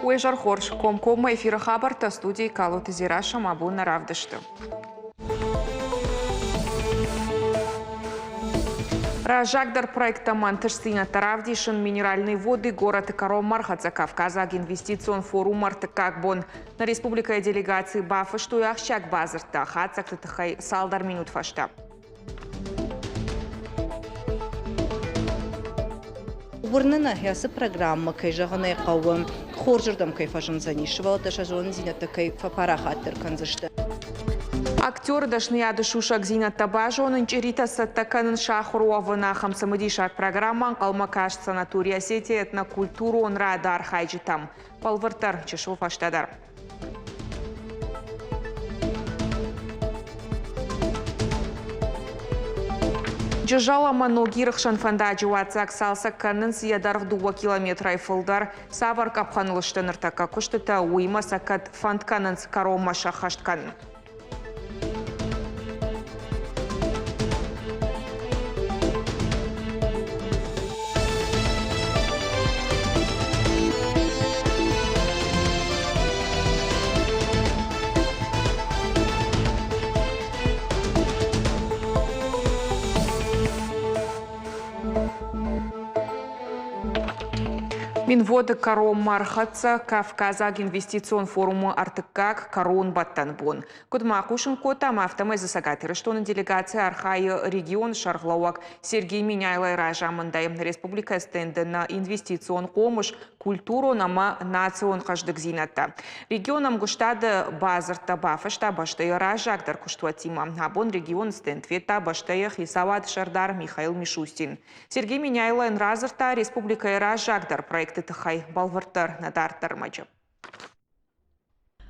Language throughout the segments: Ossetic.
Уе зӕр хорз, комкоммӕ эфиры хабӕрттӕ студийы Калоты Дзерассӕ ма бон нӕ равдысты. Раззагдӕр проекттӕм ӕнтыстдзинӕдтӕ равдисын Минеральные воды горӕты кӕронмӕ ӕрхӕццӕ Кавказаг инвестицион форум ӕртыккаг бон. Нӕ республикӕйы делегаци бафыстой ахсджиаг бадзырдтӕ хатдзӕгты тыххӕй цалдӕр минут фӕстӕ. Уырны нӕ, ацы программӕ, кӕй зӕгъын ӕй хъӕуы, хорзырдӕм кӕй фӕзындзӕнис, сывӕллӕттӕ сӕ зонындзинӕдтӕ кӕй фӕпарахатдӕр кӕндзысты. Актеры дӕсныйады сусӕгдзинӕдтӕ базонын, чъиритӕ цӕттӕ кӕнын сахуыр уӕвын ахӕм цымыдисаг программӕ ӕнхъӕлмӕ каст санаторий Осетия этнокультурон рады архайджытӕм. Бӕлвырддӕр чысыл фӕстӕдӕр. Джызӕл ӕмӕ Ногиры хсӕн фӕндаджы уадздзаг цалцӕг кӕнынц йӕ дӕргъ 2 километрӕй фылдӕр. Цавӕр къӕпхӕныл сты ныртӕккӕ куыстытӕ, уыимӕ сӕ кӕд фӕнд кӕнынц кӕронмӕ сӕххӕст кӕнын. Минводы кӕронмӕ ӕрхӕццӕ Кавказаг инвестицион форумы ӕртыккаг кӕронбӕттӕн бон. Куыд ма хъусын кодтам, афтӕмӕй дзы Цӕгат Ирыстоны делегаци архайы регионы сӕргълӕууӕг Сергей Меняйлойы разамындӕй. Республикӕйы стенды нӕ инвестицион хъомыс, культурон ӕмӕ национ хъӕздыгдзинӕдтӕ. Регион ӕмгуыстады бадзырдтӕ бафыста бӕстӕйы раззагдӕр куыстуӕттимӕ. Абон регионы стенд федта бӕстӕйы хицауады сӕрдар Михаил Мишустин. Сергей Меняйлойӕн радзырдта республикӕйы раззагдӕр проекты тыххӕй бӕлвырддӕр нӕ дарддӕр ӕрмӕджы.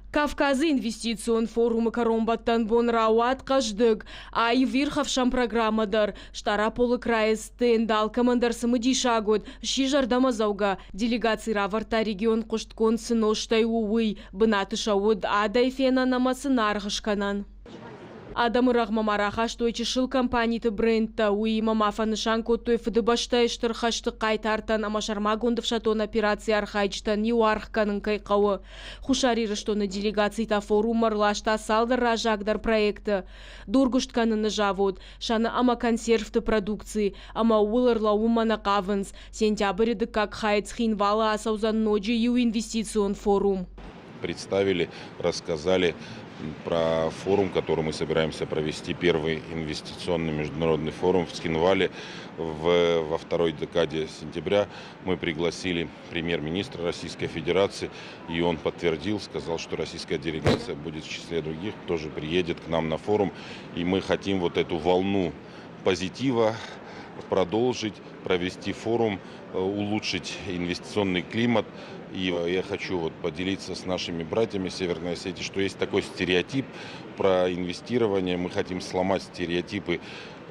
Кавказы инвестицион форумы кӕронбӕттӕн бон рауад хъӕздыг, аив ирхӕфсӕн программӕ дӕр. Стъараполы крайы стенд алкӕмӕн дӕр цымыдисаг уыд, сси зӕрдӕмӕдзӕугӕ. Делегаци равӕрдта регион хъуыстгонд цы нозтӕй у, уый. Бынаты сӕ уыд адӕй фенӕн ӕмӕ сын аргъ скӕнӕн. Адӕмы рӕгъмӕ ма рахастой чысыл компаниты брендтӕ, уыимӕ ма фӕнысан кодтой Фыдыбӕстӕйы Стыр хӕсты хъайтартӕн ӕмӕ сӕрмагонд ӕфсӕддон операцийы архайджытӕн иу аргъ кӕнын кӕй хъӕуы. Хуссар Ирыстоны делегаци та форуммӕ ӕрласта цалдӕр раззагдӕр проекты. Дургуыст кӕныны завод, сӕны ӕмӕ консервты продукци ӕмӕ ууыл ӕрлӕууынмӕ нӕ хъавынц. Сентябры дыккаг хайы Цхинвалы ацӕудзӕн ноджы иу инвестицион форум. Представили, рассказали про форум, который мы собираемся провести, первый инвестиционный международный форум в Цхинвале во второй декаде сентября. Мы пригласили премьер-министра Российской Федерации, и он подтвердил, сказал, что российская делегация будет в числе других, тоже приедет к нам на форум. И мы хотим вот эту волну позитива продолжить, провести форум, улучшить инвестиционный климат. И я хочу вот поделиться с нашими братьями Северной Осетии, что есть такой стереотип про инвестирование. Мы хотим сломать стереотипы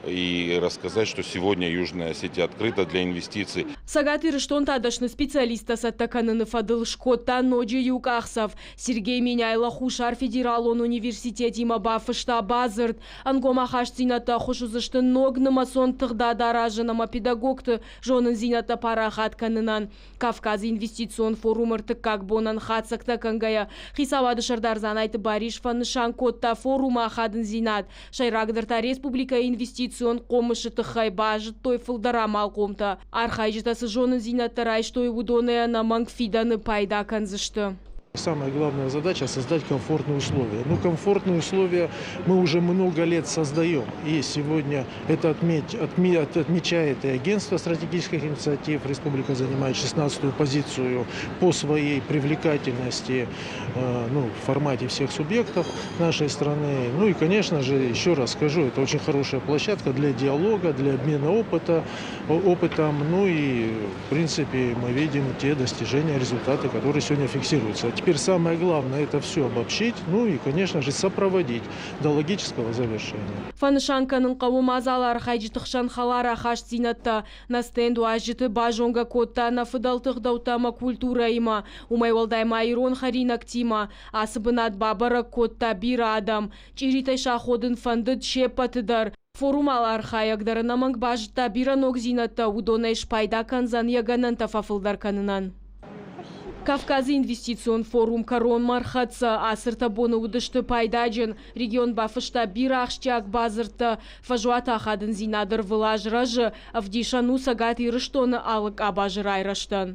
и рассказать, что сегодня Южная Осетия открыта для инвестиций. Цӕгат Ирыстон та дӕсны специалисттӕ цӕттӕ кӕныны фӕдыл скодта ноджы иу къахдзӕф. Сергей Меняйло Хуссар федералон университетимӕ бафыста бадзырд. Ӕнгом ахастдзинӕдтӕ ӕххуыс уыдзысты ног нымӕцон тыгъдад аразын ӕмӕ педагогты зонындзинӕдтӕ парахат кӕнынӕн. Кавказы инвестицион форумы ӕртыккаг бонӕн хатдзӕгтӕ кӕнгӕйӕ, хицауады сӕрдар Дзанайты Барис фӕнысан кодта форумы ахадындзинад. Сӕйрагдӕр та республикӕйы инвестицион хъомысы тыххӕй базыдтой фылдӕр амалхъомтӕ. Архайджытӕ цы зонындзинӕдтӕ райстой, уыдонӕй ӕнӕмӕнг фидӕны пайда кӕндзысты. Самая главная задача – создать комфортные условия. Ну, комфортные условия мы уже много лет создаем. И сегодня это отмечает и Агентство стратегических инициатив. Республика занимает 16-ю позицию по своей привлекательности ну, в формате всех субъектов нашей страны. Ну и, конечно же, еще раз скажу, это очень хорошая площадка для диалога, для обмена опытом. Ну и, в принципе, мы видим те достижения, результаты, которые сегодня фиксируются. А теперь самое главное – это все обобщить, ну и, конечно же, сопроводить до логического завершения. Фӕнысан кӕнын хъӕуы мадзалы архайджыты хсӕн хӕлар ахастдзинӕдтӕ. Нӕ стенд уазджыты базонгӕ кодта нӕ фыдӕлты ӕгъдӕуттӕ ӕмӕ культурӕимӕ. Уымӕй уӕлдай ма ирон хӕринӕгтимӕ. Ацы бынат бабӕрӕг кодта бирӕ адӕм. Чъиритӕй саходын фӕндыд се ппӕты дӕр. Форумы архайӕг дӕр ӕнӕмӕнг базыдта бирӕ ногдзинӕдтӕ, уыдонӕй спайда кӕндзӕн йӕ гӕнӕнтӕ фӕфылдӕр кӕнынӕн. Кавказы инвестицион форум кӕронмӕ ӕрхӕццӕ. Ацы ӕртӕ боны уыдысты пайдаджын. Регион бафыста бирӕ ахсджиаг бадзырдтӕ. Фӕзуаты ахадындзинад ӕрвылаз рӕзы, ӕвдисӕн у Цӕгат Ирыстоны алы къабазы райрӕзтӕн.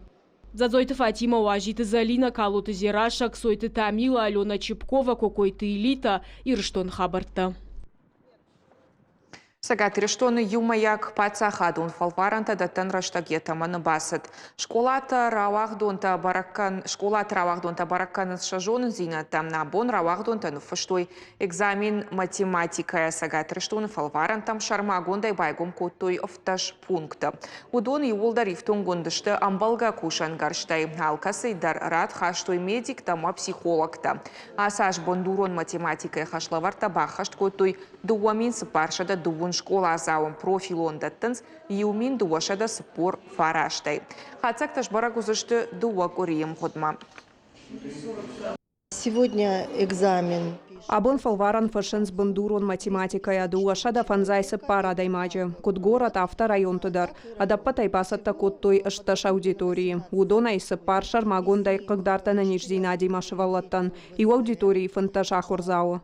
Дзадзойты Фатимӕ, Уазиты Зӕлинӕ, Калоты Дзерассӕ, Кцойты Тамила, Алена Чепкова, Кокойты Илита, Ирыстоны хабӕрттӕ. Цӕгат Ирыстоны иумӕйаг паддзахадон фӕлварӕнтӕ дӕттӕн рӕстӕг йӕ тӕмӕны бацыд. Скъолатӕ рауагъдонтӕ бӕрӕг кӕн, скъолаты рауагъдонтӕ бӕрӕг кӕнынц сӕ зонындзинӕдтӕ. Абон рауагъдонтӕ ныффыстой экзамен математикӕйӕ. Цӕгат Ирыстоны фӕлварӕнтӕм сӕрмагондӕй байгом кодтой 17 пункты. Уыдон иууылдӕр ифтонггонд сты ӕмбӕлгӕ кусӕнгӕрзтӕй. Алкӕцыйы дӕр рад хастой медиктӕ ӕмӕ психологтӕ. Ацы аз бындурон математикӕйы хӕслӕвӕрдтӕ баххӕст кодтой 2430 скъоладзауы профилон дӕттынц 1249-ӕй. Хатдзӕгтӕ сбӕрӕг уыдзысты дыууӕ къуырийы мгъуыдмӕ. Сегодня экзамен. Абон фӕлварӕн фыссынц бындурон математикӕйӕ 254 адӕймаджы, куыд горӕт, афтӕ районты дӕр. Ӕдӕппӕтӕй бацӕттӕ кодтой 18 аудиторийы. Уыдонӕй цыппар сӕрмагондӕй хъыгдард ӕнӕниздзинадимӕ сывӕллӕттӕн, иу аудиторийы 15 ахуырдзауы.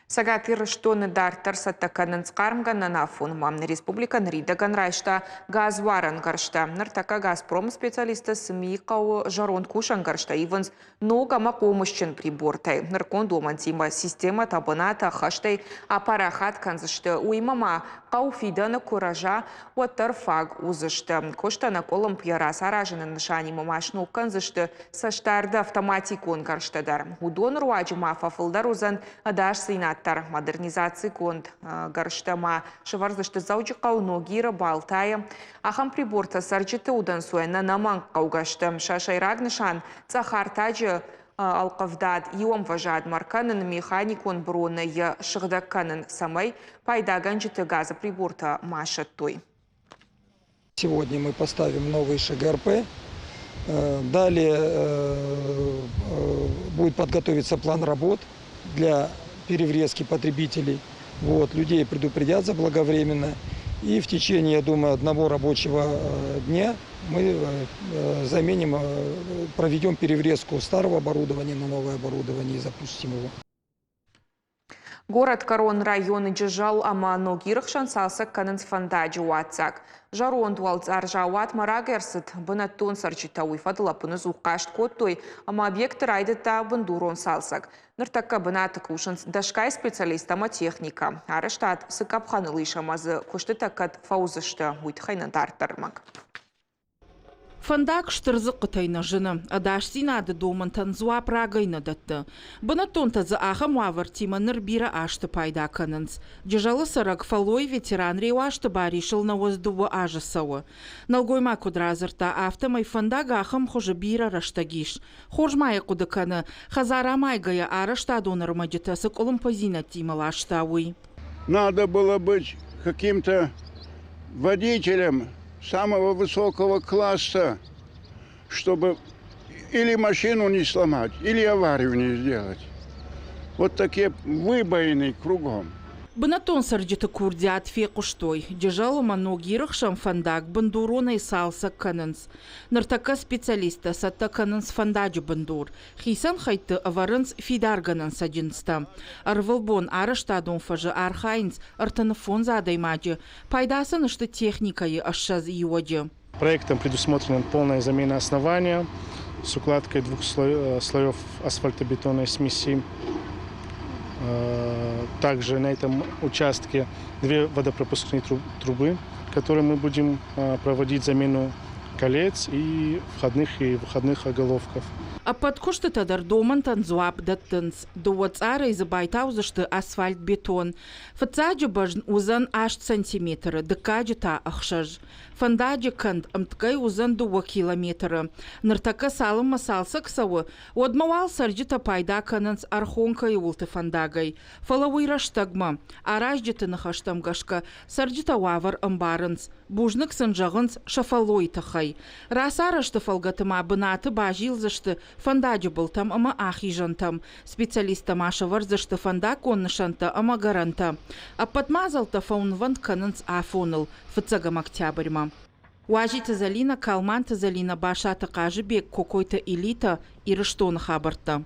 Цӕгат Ирыстоны дарддӕр цӕттӕ кӕнынц хъармгӕнӕн афонмӕ. Республикӕ ныридӕгӕн райста газуарӕн гӕрзтӕ. Ныртӕккӕ «Газпром» специалисттӕ Цымийы хъӕуы зӕронд кусӕнгӕрзтӕ ивынц ног ӕмӕ хъомысджын прибортӕй. Нырыккон домӕнтимӕ системӕтӕ бынаты ӕххӕстӕй апарахат кӕндзысты. Уыимӕ ма хъӕу фидӕны куы рӕза, уӕддӕр фаг уыдзысты. Куыст ӕнӕкъуылымпыйӕ рацаразыны нысанимӕ ма сног кӕндзысты цӕстдарды автоматикон гӕрзтӕ дӕр. Уыдоны руаджы ма фӕфылдӕр уыдзӕн ӕдасдзинад дӕр. Модернизацигонд гӕрзтӕ ма сӕвӕрдзысты Дзӕуджыхъӕу, Ногиры, Балтайы. Ахӕм прибортӕ цӕрджыты удӕнцойӕн ӕнӕмӕнг хъӕугӕ сты. Сӕ сӕйраг нысан цъӕх артаджы ӕлхъывдад иу ӕмвӕзадмӕ ӕркӕнын, механикон броны йӕ сыгъдӕг кӕнын, цӕмӕй пайдагӕнджыты газы прибортӕ ма сӕттой. Сегодня мы поставим новый ШГРП. Далее будет подготовиться план работ для переврезки потребителей. Вот, людей предупредят заблаговременно. И в течение, я думаю, одного рабочего дня мы заменим, проведем переврезку старого оборудования на новое оборудование и запустим его. Горӕтгӕрон районы Джызӕл ӕмӕ Ногиры хсӕн цалцӕг кӕнынц фӕндаджы уадздзаг. Зӕронд уӕлцъар заууатмӕ рагӕрцыд. Бынӕттон цӕрджытӕ уый фӕдыл ӕппынӕдзух хъаст кодтой ӕмӕ объекты райдыдта бындурон цалцӕг. Ныртӕккӕ бынаты кусынц дӕсгай специалист ӕмӕ техникӕ. Арӕзтад цы къӕпхӕныл ис ӕмӕ дзы куыстытӕ кӕд фӕуыдзысты, уый тыххӕй нын дарддӕр ӕрмӕг. Фӕндаг стыр дзыхъхъытӕй нӕ зыны, ӕдасдзинады домӕнтӕн дзуапп рагӕй нӕ дӕтты. Бынӕттонтӕ дзы ахӕм уавӕртимӕ ныр бирӕ азты пайда кӕнынц. Джызӕлы цӕрӕг фӕллойы ветеран Реуазты Барисыл 92 азы цӕуы. Нӕлгоймаг куыд радзырдта, афтӕмӕй фӕндаг ахӕм хуызы бирӕ рӕстӕг ис. Хорз ма йӕ хъуыды кӕны, хӕдзар амайгӕйӕ арӕзтадон ӕрмӕджытӕ цы къуылымпыдзинӕдтимӕ ласта, уый. Надо было быть каким-то водителем самого высокого класса, чтобы или машину не сломать, или аварию не сделать. Вот такие выбоины кругом. Бынӕттон цӕрджыты курдиат фехъуыстой. Джызӕл ӕмӕ Ногиры хсӕн фӕндаг бындуронӕй цалцӕг кӕнынц. Ныртӕккӕ специалисттӕ цӕттӕ кӕнынц фӕндаджы бындур. Хицӕн хӕйтты ӕвӕрынц фидаргӕнӕн цӕджындзтӕ. Ӕрвылбон арӕзтадон фӕзы архайынц 35 адӕймаджы. Пайда сын сты техникӕйы 20 иуӕджы. Проектом предусмотрена полная замена основания с укладкой двух слоев асфальтобетонной смеси. Также на этом участке две водопропускные трубы, которые мы будем проводить замену колец и входных и выходных оголовков. Ӕппӕт куыстытӕ дӕр домӕнтӕн дзуапп дӕттынц. Дыууӕ цъарӕй дзы байтаудзысты асфальт-бетон. Фыццаджы бӕзн уыдзӕн 8 сантиметры, дыккаджы та ӕхсӕз. Фӕндаджы кӕнд ӕмткӕй уыдзӕн 2 километры. Ныртӕккӕ цалынмӕ цалцӕг цӕуы, уӕдмӕ уал цӕрджытӕ пайда кӕнынц Ӕрхонкӕйы уылты фӕндагӕй. Фӕлӕ уый рӕстӕгмӕ. Аразджыты ныхӕстӕм гӕсгӕ, цӕрджытӕ уавӕр ӕмбарынц. Бузныг сын зӕгъынц сӕ фӕллойы тыххӕй. Рацарӕзты фӕлгӕты ма бынаты базилдзысты фӕндаджы былтӕм ӕмӕ ахизӕнтӕм. Специалисттӕ ма сӕвӕрдзысты фӕндаггон нысӕнттӕ ӕмӕ гӕрӕнтӕ. Ӕппӕт мадзӕлттӕ фӕуынвӕнд кӕнынц афоныл, фыццӕгӕм октябрьмӕ. Уазиты Зӕлинӕ, Калманты Зӕлинӕ, Басаты Хъазыбег, Кокойты Элитӕ, Ирыстоны хабӕрттӕ.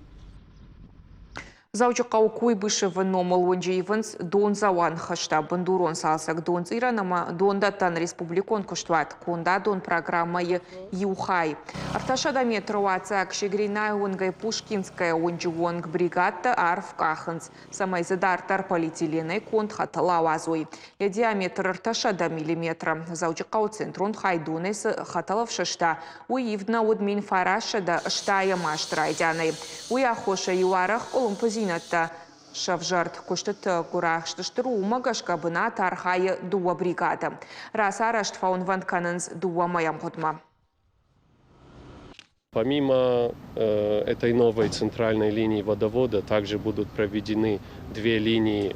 Дзӕуджыхъӕуы Куйбышевы номыл уынджы ивынц дондзӕуӕн хызтӕ, бындурон цалцӕг донцъирӕн ӕмӕ дондӕттӕн республикон куыстуат кондадон программӕйы иу хай. 300 метры уаццаг Шегринайы уынгӕй Пушкинская уынджы онг бригадтӕ арф къахынц, цӕмӕй дзы дарддӕр полиэтиленӕй конд хӕтӕл ауадзой. Йӕ диаметр 300 миллиметры. Дзӕуджыхъӕуы центрон хай донӕй цы хӕтӕл ӕфсӕста, уый ивд нӕ уыд 1980 азты райдианӕй. Уый аххосӕй-иу арӕх къуылымпыдзинӕдтӕ сӕвзӕрд. Куыстыты гуырахст стыр у, уымӕ гӕсгӕ бынат архайы дыууӕ бригады. Рацарӕзт фӕуынвӕнд кӕнынц дыууӕ мӕйы ӕмгъуыдмӕ. Помимо этой новой центральной линии водовода, также будут проведены две линии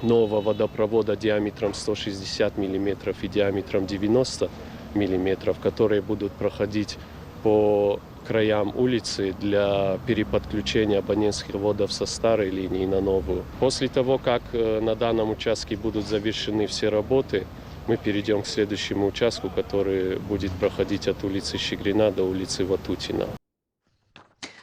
нового водопровода диаметром 160 миллиметров и диаметром 90 миллиметров, которые будут проходить по краям улицы для переподключения абонентских водов со старой линии на новую. После того, как на данном участке будут завершены все работы, мы перейдем к следующему участку, который будет проходить от улицы Щегрина до улицы Ватутина.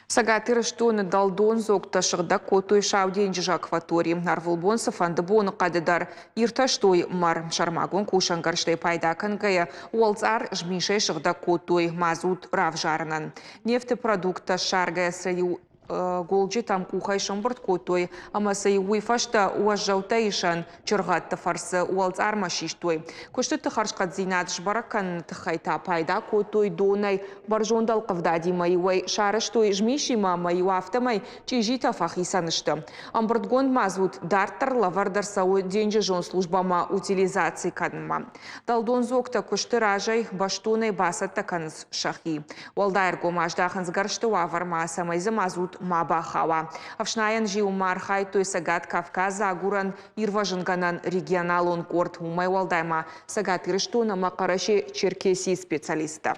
Цӕгат Ирыстоны дӕлдондзогтӕ сыгъдӕг кодтой Сау денджызы акватори. Ӕрвылбон цыфӕнды боныхъӕды дӕр иртӕстой мӕр. Сӕрмагонд кусӕнгӕрзтӕй пайда кӕнгӕйӕ, уӕлцъар змисӕй сыгъдӕг кодтой мазут равзарынӕн. Нефты продукттӕ ссаргӕйӕ сӕ-иу голджытӕм къухӕй сӕмбырд кодтой ӕмӕ сӕ уый фӕстӕ уӕззӕуттӕ исӕн чыргъӕдты фӕрцы уӕлцъармӕ систой. Куыстыты хӕрзхъӕддзинад сбӕрӕг кӕныны тыххӕй та пайда кодтой донӕй бӕрзонд ӕлхъывдадимӕ иуӕй сарӕзтой змисимӕ ӕмӕ-иу афтӕмӕй чъизитӕ фӕхицӕн сты. Ӕмбырдгонд мазут дарддӕр лӕвӕрд ӕрцӕуы денджызон службӕмӕ утилизаци кӕнынмӕ. Дӕлдондзогтӕ куысты разӕй бӕстонӕй бацӕттӕ кӕнынц сӕхи. Уӕлдай ӕргом аздахынц гӕрзты уавӕрмӕ, цӕмӕй дзы мазут ма бахауа. Ӕфснайӕн зиумӕ архайдтой Цӕгат Кавказы агурӕн ирвӕзынгӕнӕн регионалон къорд. Уымӕй уӕлдай ма Цӕгат Ирыстон ӕмӕ Хъӕрӕсе-Черкесийы специалисттӕ.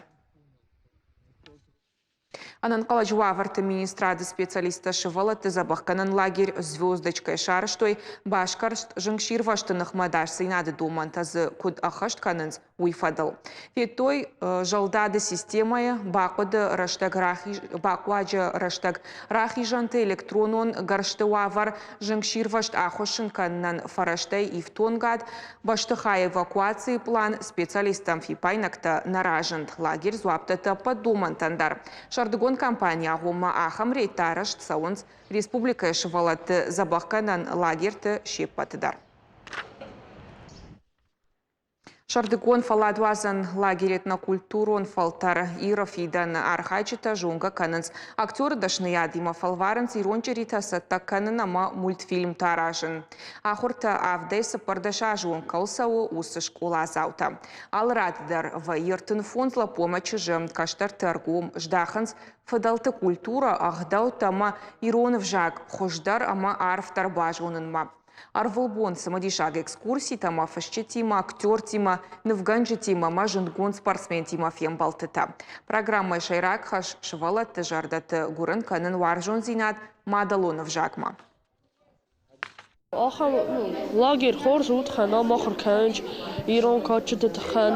Ӕнӕнхъӕлӕджы уавӕрты министрады специалисттӕ сывӕллӕтты дзӕбӕхгӕнӕн лагерь «Звездочка» сарӕзтой басгӕрст зынгсирвӕзты ныхмӕ ӕдасдзинады домӕнтӕ дзы куыд ӕххӕст кӕнынц, уый фӕдыл. Федтой зӕлдады системӕйы бахъуыды рӕстӕг бахъуаджы рӕстӕг рахизӕнты электронон гӕрзты уавӕр, зынгсирвӕзт ахуыссын кӕнынӕн фӕрӕзтӕй ифтонгад, Бӕстыхайы эвакуацийы пълан специалисттӕм фиппаинӕгтӕ нӕ разынд. Лагерь дзуапп дӕтты ӕппӕт домӕнтӕн дӕр. Сӕрдыгон кампанийы агъоммӕ ахӕм рейдтӕ арӕзт цӕуынц республикӕйы сывӕллӕтты дзӕбӕхгӕнӕн лагерьты се ппӕты дӕр. Сӕрдыгон фӕлладуадзӕн лагерь этнокультурон фӕлтӕр Иры фидӕны архайджытӕ зонгӕ кӕнынц актеры дӕсныйадимӕ, фӕлварынц ирон чъиритӕ цӕттӕ кӕнын ӕмӕ мультфильмтӕ аразын. Ахуыртӕ авдӕй 14 азы онг кӕуыл цӕуы, уыцы скъоладзаутӕ. Алы рады дӕр вӕййы 35 лӕппу ӕмӕ чызджы. Кӕстӕрты ӕргом здахынц фыдӕлты культурӕ, ӕгъдӕуттӕ ӕмӕ ирон ӕвзаг хуыздӕр ӕмӕ арфдӕр базонынмӕ. Ӕрвылбон цымыдисаг экскурситӕ ӕмӕ фысджытимӕ, актертимӕ, нывгӕнджытимӕ ӕмӕ зындгонд спортсментимӕ фембӕлдтытӕ. Программӕйы сӕйраг хӕс – сывӕллӕтты зӕрдӕты гуырын кӕнын уарзондзинад мадӕлон ӕвзагмӕ. Ахӕм лагерь хорз уыд, ам ахуыр кӕнынц ирон кадджыты тыххӕн,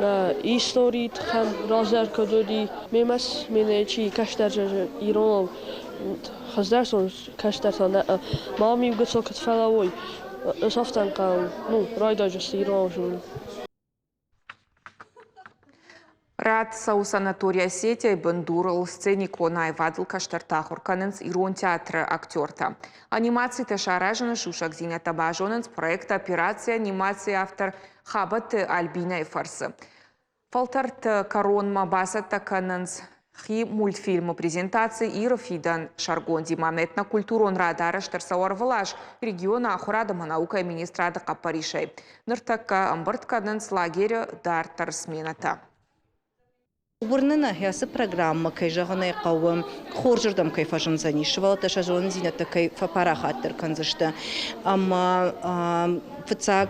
нӕ историйы тыххӕн раздӕр куыд уыди. Мемӕ сменӕйы чи кӕстӕр иронау хуыздӕр кӕстӕртӕ нӕ мам-иу гыццыл куыд фӕлӕууой, ӕз афтӕ ӕнхъӕл, ну, райдайджысты иронау зонын. Рад цӕуы санаторий Осетия-йы бындурыл сценикон аивадыл кӕстӕртӕ ахуыр кӕнынц ирон театры актертӕ. Анимацитӕ саразыны сусӕгдзинӕдтӕ базонынц проект «Операция анимацийы» автор Хабӕты Альбинӕйы фӕрцы. Фӕлтӕрты кӕронмӕ бацӕттӕ кӕнынц хи мультфильмы презентаци Иры фидӕн сӕргондимӕ этнокультурон рад арӕзт ӕрцӕуы ӕрвылаз регионы ахуырад ӕмӕ наукӕйы министрады хъӕппӕрисӕй. Ныртӕккӕ ӕмбырд кӕнынц лагеры дарддӕр сменӕтӕ. Уырны нӕ, ацы программӕ, кӕй зӕгъын ӕй хъӕуы, хорзырдӕм кӕй фӕзындзӕнис, сывӕллӕттӕ сӕ зонындзинӕдтӕ кӕй фӕпарахатдӕр кӕндзысты. Ӕмӕ фыццаг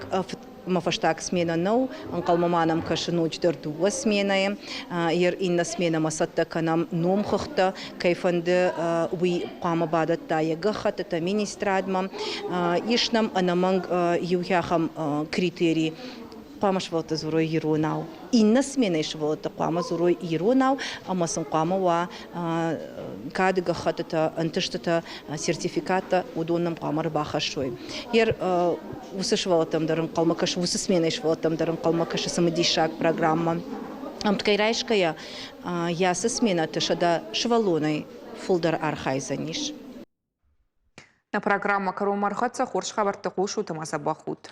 мӕ фӕстаг сменӕ нӕу, ӕнхъӕлмӕ ма нӕм кӕсы ноджыдӕр дыууӕ сменӕйы. Иннӕ сменӕмӕ цӕттӕ кӕнӕм номхыгъдтӕ, кӕй фӕнды, уый хъуамӕ бадӕтта йӕ гӕххӕттытӕ министрадмӕ. Ис нӕм ӕнӕмӕнг иу ахӕм критерий. Хъуамӕ сывӕллӕттӕ дзурой иронау. Иннӕ сменӕйы сывӕллӕттӕ хъуамӕ дзурой иронау ӕмӕ сын хъуамӕ уа кады гӕххӕттытӕ, ӕнтыстытӕ, сертификаттӕ, уыдон нӕм хъуамӕ ӕрбахӕссой. Ер уыцы сывӕллӕттӕм дӕр ӕнхъӕлмӕ кӕсы, уыцы сменӕйы сывӕллӕттӕм дӕр ӕнхъӕлмӕ кӕсы цымыдисаг программӕ. Ӕмткӕй райсгӕйӕ, йӕ ацы сменӕты 100 сывӕллонӕй фылдӕр архайдзӕнис. Нӕ программӕ кӕронмӕ ӕрхӕццӕ. Хорз хабӕртты хъусут ӕмӕ дзӕбӕх ут.